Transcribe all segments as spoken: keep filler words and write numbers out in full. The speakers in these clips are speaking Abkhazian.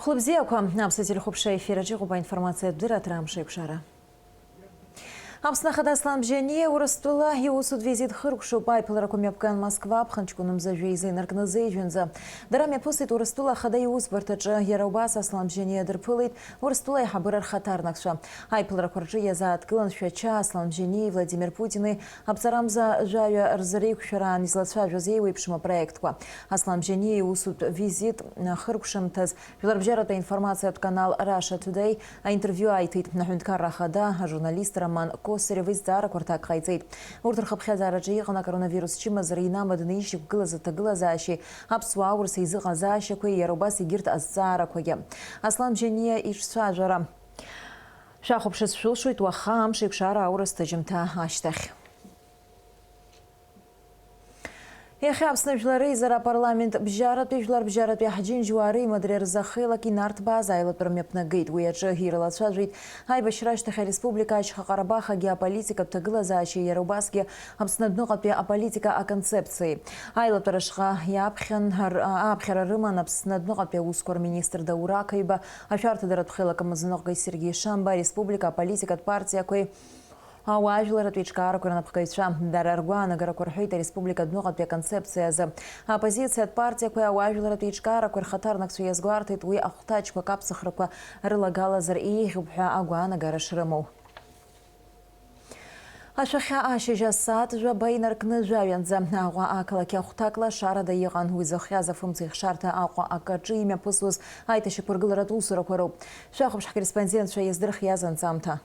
Хәлыбзиақәа, аԥсуа телехәаԥшра ефир аҿы иҟоуп аинформациатә дырраҭара Амш еиқәшара. Аԥсны Ахада Аслан Бжьаниа Урыстәыла иусутә визит хыркәшоуп. Аиԥыларақәа мҩаԥган Москва аԥхын ҷкәын мза жәеиза инаркны зеижәынӡа. Дара мҩаԥысит Урыстәыла Ахада иусбарҭаҿы. Иара убас Аслан Бжьаниа дырԥылеит Урыстәыла аиҳабыра рхаҭарнакцәа. Аиԥыларақәа рҿы иазааҭгылан Шәача, Аслан Бжьаниеи Владимир Путини аԥҵарамза жәаҩа рзы реиқәшәараан излацәажәоз еиуеиԥшым апроектқәа. Аслан Бжьаниа иусутә визит хыркәшамҭаз Жәларбжьаратәи аинформациатә канал Russia Today аинтервиу ааиҭеит. Аҳәынҭқарра Ахада ажурналист Роман Косарев изҵаарақәа рҭак ҟаиҵеит. Урҭ рхыԥхьаӡараҿы иҟан акоронавирус чымазара инамаданы ишьақәгылаз аҭагылазаашьеи аԥсуа аурыс еизыҟазаашьақәеи, иара убас егьырҭ азҵаарақәагьы. Аслан Бжьаниа иҿцәажәара шәахәаԥшырц шәылшоит уаха амш еиқәшара аурыс ҭыжьымҭа ашьҭахь. Иахьа Аԥсны Жәлар Реизара апарламент бжьаратәи, жәларбжьаратәи ҳџьынџьуаа реимадара рзы ахеилак инарҭбааз аилатәара мҩаԥнагеит. Уи аҿы ирылацәажәеит аибашьра ашьҭахь ареспублика Ашьха Ҟарабахагьы аполитикатә ҭагылазаашьеи иара убасгьы Аԥсны адәныҟатәи аполитика аконцепциеи. Аилатәара шҟа иаԥхьан ар-, ааԥхьара рыман Аԥсны адәныҟатәи аусқәа рминистр Даур Ақаиба, ашәарҭадаратә хеилак амаӡаныҟәгаҩ Сергеи Шамба, ареспублика аполитикатә партиақәеи ауаажәларратә еиҿкаарақәа рнапхгаҩцәа. Дара ргәаанагарақәа рҳәеит ареспублика адәныҟатәи аконцепциа азы. Аоппозициатә партиақәеи ауаажәларратә еиҿкаарақәеи рхаҭарнакцәа иазгәарҭеит уи ахәҭаҷқәа каԥсахрақәа рылагалазар еиӷьуп ҳәа агәаанагара шрымоу. Ашәахьа ашьыжь асааҭ жәаба инаркны жәаҩанӡа Аҟәа ақалақь ахәҭак лашарада иҟан. Уи зыхҟьаз афымца ихшарҭа Аҟәа акаҿы имҩаԥысуаз аиҭашьақәыргыларатә усурақәа роуп. Шәахәаԥш ҳкорреспондентцәа иаздырхиаз анҵамҭа.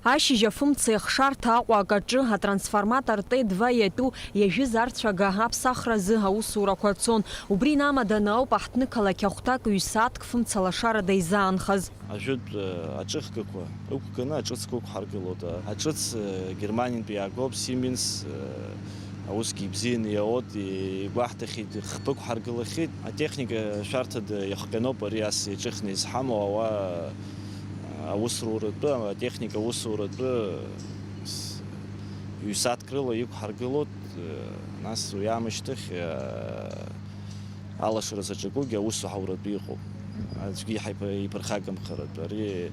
Ашьыжь афымца ихшарҭа Аҟәа акаҿы атрансформатор Т два иатәу иажәыз арцәага аԥсахразы аусурақәа цон. Убри инамаданы ауп аҳҭнықалақь ахәҭак ҩ-сааҭк фымца лашарада изаанхаз. Ажәытә, э, аҿыхгақәа ықәганы аҿыцқәа ықәҳаргылоит. Аҿыц, э, Германиантәи иаагоуп, Siemens, э, аусгьы ибзианы иауеит, игәаҳҭахьеит, хԥа ықәҳаргылахьеит. Атехника шәарҭада иахҟьаноуп ари ас иаҿыхны изҳамоу ауаа, аусуратәы, атехника аусуратәы с-, ҩ-сааҭк рыла иқәҳаргылоит, нас уи аамышьҭахь, алашара заҿакугьы аус аҳауратәы иҟоуп. Аӡәгьы иҳаиԥ-, иԥырхагамхаратәы. Ари,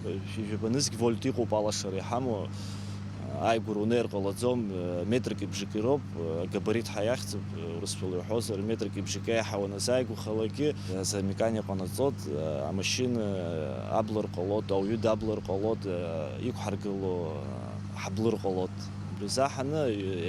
шәи жәаба нызқь вольт иҟоуп алашара иҳамоу. Ааигәара унеир ҟалаӡом, метрки бжаки роуп, агабарит ҳәа иахьӡуп, урысшәала иҳәозар, метрки бжаки еиҳа уаназааигәахалакгьы, азы амеханик ҟанаҵоит, амашьына аблыр ҟалоит, ауаҩы даблыр ҟалоит, иқәҳаргыло ҳаблыр ҟалоит. Убри заҳаны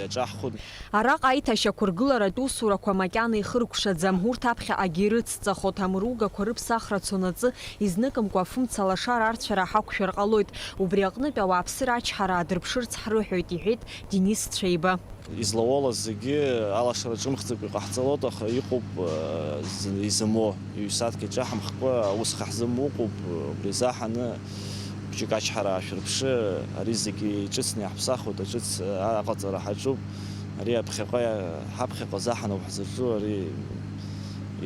иаҿаҳхәын. Араҟа аиҭашьақәыргыларатә усурақәа макьана ихыркәшаӡам, урҭ аԥхьаҟагьы ирыцҵахоит, амругақәа рыԥсахра цонаҵы изныкымкәа афымца лашара арцәара ҳақәшәар ҟалоит. Убри аҟнытә ауааԥсыра ачҳара аадырԥшырц ҳрыҳәоит, иҳәеит Денис Цәеиба. Излауалаз зегьы алашара ҿымхӡакәа иҟаҳҵалоит, аха иҟоуп, э, з-, изымуа. Ҩ-сааҭк иаҿаҳамхкәа аус хаҳзымуа ыҟоуп, убри заҳаны хәыҷык ачҳара аашәырԥшы, ари зегьы иҿыцны иаҳԥсахуеит, аҿыц, э, аҟаҵара ҳаҿуп. Ари аԥхьаҟа, ҳаԥхьаҟа заҳаноуп ҳзаҿу, ари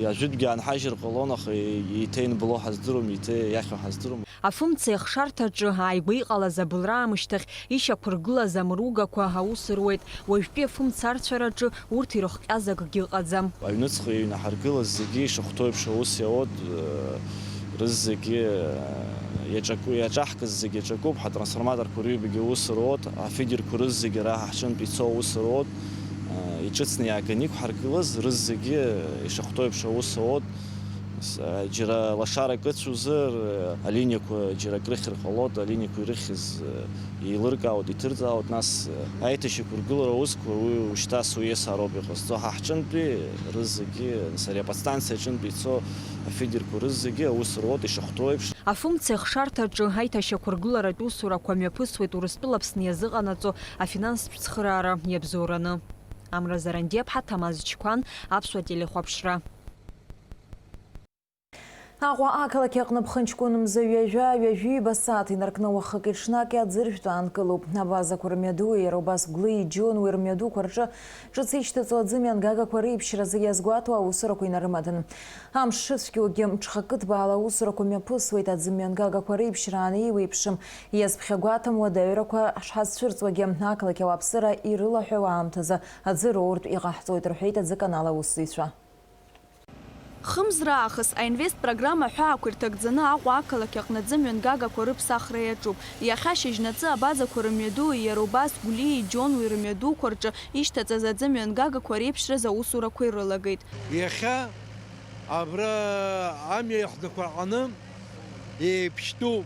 ажәытәгьы аанҳажьыр ҟалон, аха еиҭа ианбылуа ҳаздыруам, еиҭа иахьоу ҳаздыруам. Афымца ихшарҭаҿы ааигәа иҟалаз абылра аамышьҭахь ишьақәыргылаз амругақәа аус руеит. Уажәтәи афымца арцәараҿы урҭ ирыхҟьаз акгьы ыҟаӡам. Аҩныҵҟа иҩнаҳаргылаз зегьы ишахәҭоу еиԥш аус иауеит, рызегьы иаҿаку-, иаҿаҳкыз зегьы иаҿакуп, ҳатрансформаторқәа рыҩбагьы аус руеит, афидерқәа рызегьы ара ҳаҳҿынтә ицо аус руеит, иҿыцны иааганы иқәҳаргылаз рызегьы ишахәҭоу еиԥш аус ауеит. С-, џьара лашарак ыцәозар, алиниақәа џьара акрыхьыр ҟалоит, алиниақәа ирыхьыз, еилыркаауеит, иҭырҵаауеит, нас, аиҭашьақәыргылара аусқәа уи ушьҭа суесароуп иҟазҵо, ҳа ҳҿынтәи рызегьы, нас ари аподстанциа аҿынтәи ицо афидерқәа рызегьы аус руеит ишахәҭоу еиԥш. Афымца ихшарҭаҿы аиҭашьақәыргыларатә усурақәа мҩаԥысуеит Урыстәыла Аԥсны иазыҟанаҵо афинанстә цхыраара иабзоураны. Амра Зарандиаԥҳа, Ҭамаз Чқәан, Аԥсуа телехәаԥшра. Аҟәа ақалақь аҟны ԥхынҷкәын мза ҩажәа, ҩажәи ҩба сааҭ инаркны уахыки-ҽнаки аӡыржәтә аанкылоуп. Абазақәа рымҩаду, иара убас Гәлеи Џьонуи рмҩадуқәа рҿы ҿыц ишьҭаҵо аӡымҩангагақәа реиԥшьразы иазгәаҭо аусурақәа инарымадын. Амш шыцәгьоугьы, ҽхакы ҭбаала аусурақәа мҩаԥысуеит, аӡымҩангагақәа реиԥшьрааны еиуеиԥшым. Иазԥхьагәаҭам уадаҩрақәа шҳазцәырҵуагьы, ақалақь ауааԥсыра ирылаҳәоу аамҭазы аӡы роуртә иҟаҳҵоит, рҳәеит аӡы канал аусзуҩцәа. Хымз раахыс аинвест программа аҳәаақәа ирҭагӡаны Аҟәа ақалақь аҟны аӡы мҩангагақәа рыԥсахра иаҿуп. Иахьа шьыжьнаҵы абазақәа рымҩадуи иара убас Гәлиеи Џьонуи рымҩадуқәа рҿы ишьҭаҵаз аӡы мҩангагақәа реиԥшраз аусурақәа ирылагеит. Иахьа абра амҩа иаҳдақәа аҟны еиԥштәуп,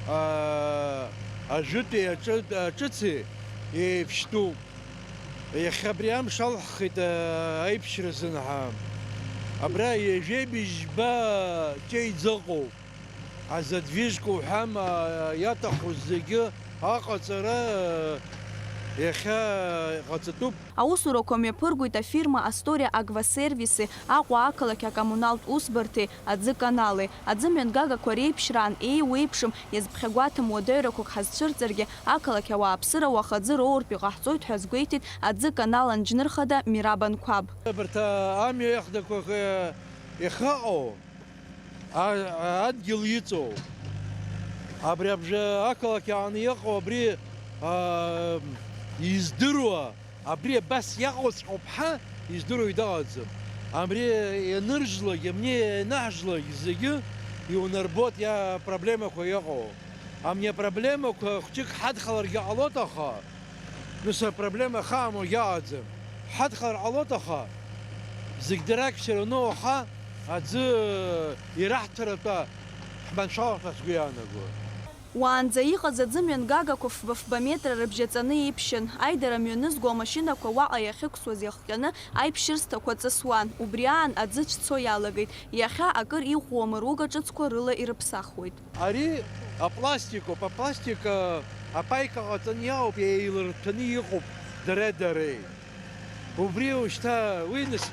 аа, ажәытәи аҿы-, аҿыци еиԥштәуп. Иахьа абри амш алҳхит, аа, аиԥшьра азын ҳәа. Абра ҩажәеи бжьба ҷеиӡа ыҟоуп. Азодвижка уҳәама, иаҭаху зегьы аҟаҵара, аа, иахьа иҟаҵатәуп. Аусурақәа мҩаԥыргоит афирма Астория Агвасервиси, Аҟәа ақалақь акоммуналтә усбарҭеи, аӡы канали. Аӡы мҩангагақәа реиԥшраан еиуеиԥшым, иазԥхьагәаҭам уадаҩрақәак ҳазцәырҵыргьы, ақалақь ауааԥсыра уаха аӡы роуртә иҟаҳҵоит ҳәа азгәеиҭеит аӡы канал анџьнырхада Мираб Анқәаб. Абарҭ амҩа иахдақәа ихаҟоу, а-, адгьыл иҵоу, абри абжа ақалақь ааны иҟоу абри, а, издыруа, абри абас иаҟоуҵәҟьоуп ҳәа издыруа идаҟаӡам. Абри ианыржлак, абни ианаҳжлак зегьы иунарбоит иа проблемақәа иҟоу. Абни апроблемақәа хәҷык ҳадхаларгьы ҟалоит, аха, нас апроблема ахаамуагьы аҟаӡам. Ҳадхалар ҟалоит, аха зегь дырак все равно уаха аӡы ираҳҭаратәа ҳманшәалахар ҳәа сгәы иаанагоит. Уаанӡа иҟаз аӡы мҩангагақәа фба-фба метра рыбжьаҵаны еиԥшьын. Аидара мҩанызго амашьынақәа уаҟа иахьықәсуаз иахҟьаны аиԥшьырсҭақәа ҵысуан. Убри аан аӡы ҿцо иалагеит. Иахьа акыр иӷәӷәоу амыруга ҿыцқәа рыла ирыԥсахуеит. Ари апластикоуп, апластик, а, апаика ҟаҵаны иаауп, еилырҭәаны иҟоуп дара-дареи. Убри ушьҭа уи нас,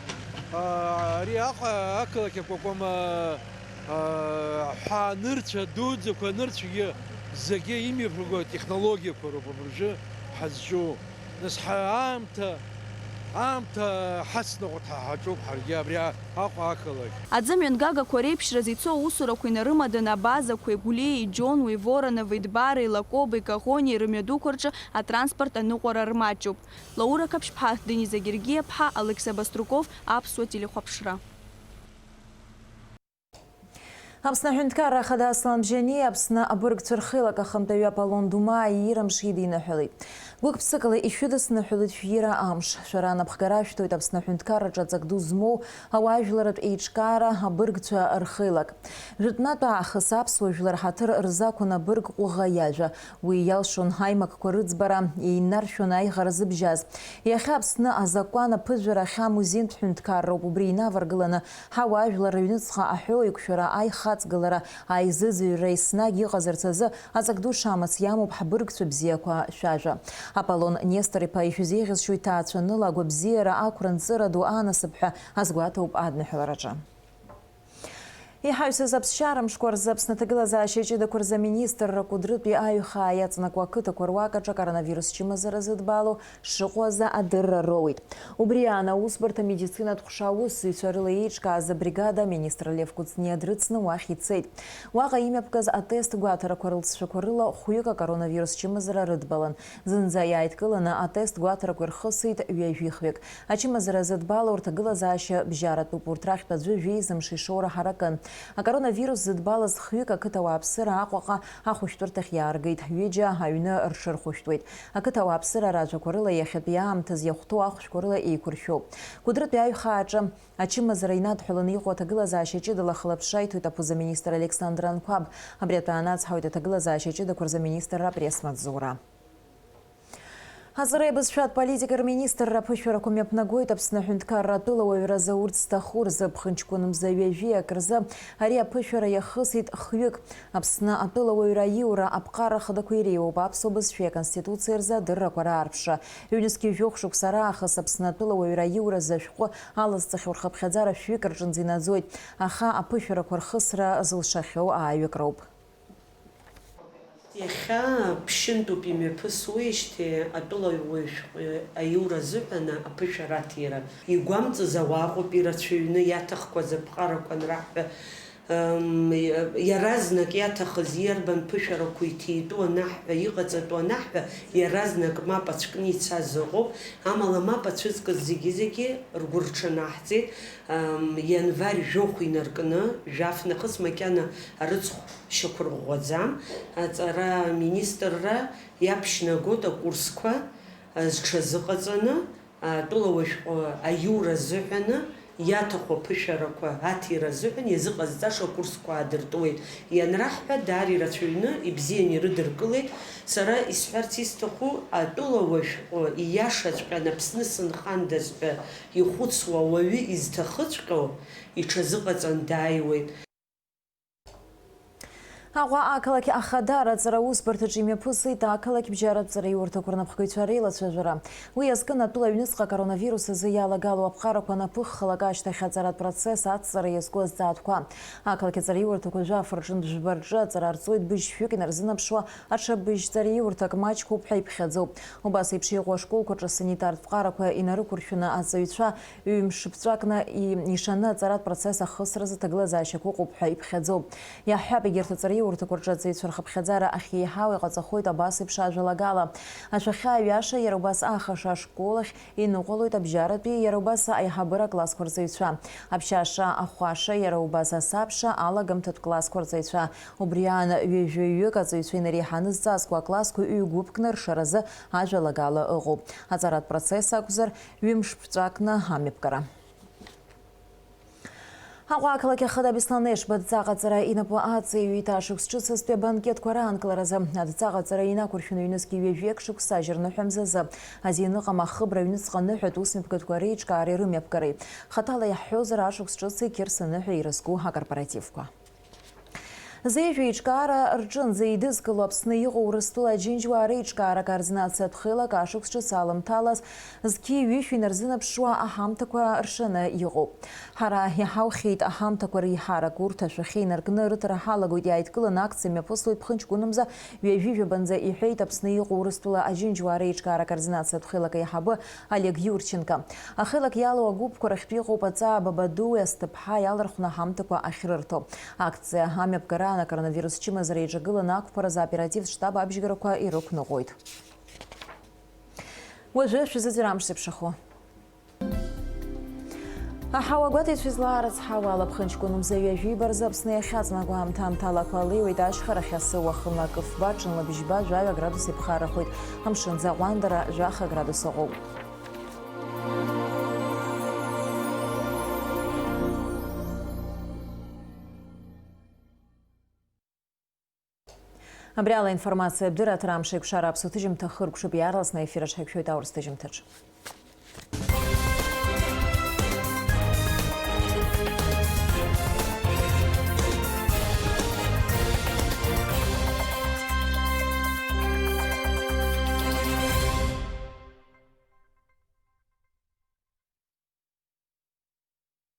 а, ари Аҟәа ақалақь акәакәама, а, ҳәаанырцә, адуӡӡақәа анырцәгьы зегьы имҩаԥырго атехнологиақәа роуп абыржәы ҳазҿу. Нас ҳа аамҭа, аамҭа ҳацныҟәоит ҳа, ҳаҿуп ҳаргьы абри а-, Аҟәа ақалақь. Аӡы мҩангагақәа реиԥшраз ицо аусурақәа инарымаданы абазақәеи, Гәлиеи, Џьонуи, Воронови, Дбареи, Лакобеи, Каӷонии рымҩадуқәа рҿы атранспорт аныҟәара рмаҷуп. Лаура Қаԥшьԥҳа, Дениза Гергиаԥҳа, Алықьса Баструков, Аԥсуа телехәаԥшра. Аԥсны аҳәынҭқарра ахада Аслан Бжьаниа Аԥсны абыргцәа рхеилак ахантәаҩы Аполлон Думаа иира амш идиныҳәалеит. Гәык-ԥсыкала ишәыдысныҳәалоит шәира амш. Шәара анапхгара шәҭоит Аԥсны аҳәынҭқарраҿы аҵак ду змоу ауаажәларратә еиҿкаара абыргцәа рхеилак. Жәытәнатә аахыс аԥсуа жәлар ҳаҭыр рзақәын абырг ҟәыӷа иажәа. Уи иалшон аимакқәа рыӡбара, еиннаршәон аиӷара зыбжьаз. Иахьа Аԥсны азакәан аԥыжәара ахьамоу зинтә ҳәынҭқарроуп, убри инаваргыланы ҳауаажәлар рыҩныҵҟа аҳәоу еиқәшәара, аихаҵгылара, аизыӡырҩра еснагь иҟазарц азы аҵак ду шамац иамоуп ҳбыргцәа бзиақәа шәажәа. Аполлон Нестор-иԥа ишәзеиӷьасшьо иҭаацәаныла агәабзиара ақәра нҵыра ду аанасып ҳәа азгәаҭоуп адныҳәалараҿы. Иҳаҩсыз аԥсшьара мшқәа рзы Аԥсны аҭагылазаашьа ҷыдақәа рзы аминистрра Кәыдрытәи аҩхаа иаҵанакуа ақыҭақәа руак аҿы акоронавирус чымазара зыдбало шыҟоу азы адырра роуеит. Убри аан аусбарҭа медицинатә ҟәша аусзуҩцәа рыла еиҿкааз абригада аминистр Лев Кәыҵниа дрыцны уахь ицеит. Уаҟа имҩаԥгаз атест гәаҭарақәа рылҵшәақәа рыла хәҩык акоронавирус чымазара рыдбалан. Зынӡа иааидкыланы атест гәаҭарақәа ирхысит ҩажәихҩык. Ачымазара зыдбало рҭагылазаашьа бжьаратәуп, урҭ рахьтә аӡәы жәеиза мши шоура ҳаракын. Акоронавирус зыдбалаз хҩык ақыҭа ауааԥсыра Аҟәаҟа ахәышәтәырҭахь иааргеит, ҩыџьа аҩны рҽырхәышәтәуеит. Ақыҭа ауааԥсыра ражәақәа рыла иахьатәи аамҭаз иахәҭоу ахәшәқәа рыла еиқәыршәоуп. Кәыдрытәи аҩхааҿы ачымазара инадҳәаланы иҟоу аҭагылазаашьа ҷыдала ахылаԥшра иҭоит аԥыза-министр Александр Анқәаб. Абри атәы аанацҳауеит аҭагылазаашьа ҷыдақәа рзы аминистрра апресс-маҵзура. Аҵареи абызшәатә политикеи рминистрра аԥышәарақәа мҩаԥнагоит Аԥсны аҳәынҭқарра атәылауаҩра азы урҭ зҭаху рзы. Ԥхынҷкәын мза ҩажәи акы рзы ари аԥышәара иахысит хҩык. Аԥсны атәылауаҩра аиура аԥҟара хадақәа иреиуоуп аԥсуа бызшәеи аконституциеи рзы адыррақәа раарԥшра. Ҩнызқьи жәохә шықәса раахыс Аԥсны атәылауаҩра аиуразы ашәҟәы алазҵахьоу рхыԥхьаӡара шәҩык рҿынӡа инаӡоит, аха аԥышәарақәа рхысра зылшахьоу ааҩык роуп. Иахьа ԥшьынтәуп имҩаԥысуеижьҭеи атәылауаҩ шәҟәы аиура азыҳәан аԥышәара аҭира. Игәамҵыз ауаа ыҟоуп ирацәаҩны иаҭахқәаз аԥҟарақәа анраҳҳәа, Иаразнак иаҭахыз иарбан ԥышәарақәа иҭитәу анаҳҳәа, иҟаҵатәу анаҳҳәа, иаразнак мап ацәкны ицаз ыҟоуп, амала мап ацәызкыз зегьы-зегьы ргәы рҽанаҳҵеит. Ианвар жәохә инаркны, жәаф нахыс макьана арыцхә шьақәырӷәӷәаӡам. Аҵара аминистрра иаԥшьнагоит акурсқәа зҽазыҟаҵаны, атәылауажәҟа аиура азыҳәаны иаҭаху аԥышәарақәа аҭира азыҳәан иазыҟазҵаша акурсқәа аадыртуеит. Ианраҳҳәа, даара ирацәаҩны, ибзианы ирыдыркылеит. Сара исҳәарц исҭаху, атәылауажәҟа ииашаҵәҟьаны Аԥсны сынхандаз ҳәа ихәыцуа ауаҩы изҭахыҵәҟьоу иҽазыҟаҵан дааиуеит. Аҟәа ақалақь Ахадара аҵара усбарҭаҿы имҩаԥысит ақалақь бжьаратә ҵараиурҭақәа рнапхгаҩцәа реилацәажәара. Уи азкын атәыла аҩныҵҟа акоронавирус азы иалагало аԥҟарақәа анаԥыххалак ашьҭахь аҵаратә процесс ацҵара иазку азҵаатәқәа. Ақалақь аҵараиурҭақәа жәаф рҿынтә жәба рҿы аҵара арҵоит быжьшәҩык инарзынаԥшуа аҽа быжьҵараиурҭак маҷқәоуп ҳәа иԥхьаӡоуп. Убас еиԥш иҟоу ашколқәа рҿы санитартә ԥҟарақәа инарықәыршәаны аҵаҩцәа ҩымш ԥҵәакны и-, ишаны аҵаратә процесс ахысразы ҭагылазаашьақәа ыҟоуп ҳәа иԥхьаӡоуп. Иаҳҳәап, егьырҭ аҵараиурҭақәа рҿы аҵаҩцәа рхыԥхьаӡара ахьеиҳау иҟаҵахоит абас еиԥш ажәалагала. Ашәахьа аҩаша иара убас ахаша ашкол ахь иныҟәалоит абжьаратәи, иара убас аиҳабыра аклассқәа рҵаҩцәа. Аԥшьаша ахәаша иара убас асабша алагамҭатә классқәа рҵаҩцәа. Убри аан, ҩажәаҩык аҵаҩцәа инареиҳаны зҵазкуа аклассқәа ҩ-гәыԥкны ршаразы ажәалагала ыҟоуп. Аҵаратә процесс акәзар, ҩымш ԥҵәакны амҩаԥгара. Аҟәа ақалақь Ахада Беслан Ешба адҵаҟаҵара инапы аҵеиҩит ашықәс ҿыцызтәи абанкетқәа раанкыларазы. Адҵаҟаҵара инақәыршәаны ҩнызқьи ҩажәи акы шықәса ажьырныҳәа мзазы азин ыҟам ахыбра аҩныҵҟа аныҳәатә усмҩаԥгатәқәа реиҿкаареи рымҩаԥгареи. Хаҭала иаҳҳәозар, ашықәс ҿыци Қьырса аныҳәеи ирызку акорпоративқәа. Зежә еиҿкаара рҿынӡа еидызкыло Аԥсны иҟоу Урыстәыла аџьынџьуаа реиҿкаара координациатә хеилак ашықәс ҿыц алымҭалаз зқьи ҩышәи инарзынаԥшуа аҳамҭақәа ршаны иҟоуп. Ҳара иҳаухьеит аҳамҭақәа реиҳарак, урҭ ашәахьы инаркны рыҭара ҳалагоит, иааидкыланы акциа мҩаԥыслоит ԥхынҷкәынымза ҩажәи жәабанӡа, иҳәеит Аԥсны иҟоу Урыстәыла аџьынџьуаа реиҿкаара координациатә хеилак аиҳабы Олег Иурченко. Ахеилак иалоу агәыԥқәа рахьтә иҟоуп аҵаа Бабадуи Асҭыԥҳа иалархәны аҳамҭақәа ахьрырҭо. Акциа амҩаԥгараан акоронавирус чымазара еиҿагыланы ақәԥаразы аоперативтә штаб абжьгарақәа ирықәныҟәоит. Уажәы шәзыӡырҩ амш зеиԥшрахо. Аҳауа гәаҭеицәа излаарыцҳауа ала, ԥхынҷкәын мза ҩажәи ба рзы Аԥсны иахьаҵнагоу аамҭа-аамҭалақәа алеиуеит, ашьхарахь асы уахынла акы фба, ҽынла бжьба, жәаҩа градус иԥхаррахоит, амшын аӡы аҟәандара жәаха градус ыҟоуп. Абри ала аинформациа абдырра аҭара амш еиқәшара аԥсуа ҭыжьымҭа хыркәшоуп, иаарласны аефир аҿы ҳаиқәшәоит аурыс ҭыжьымҭаҿ.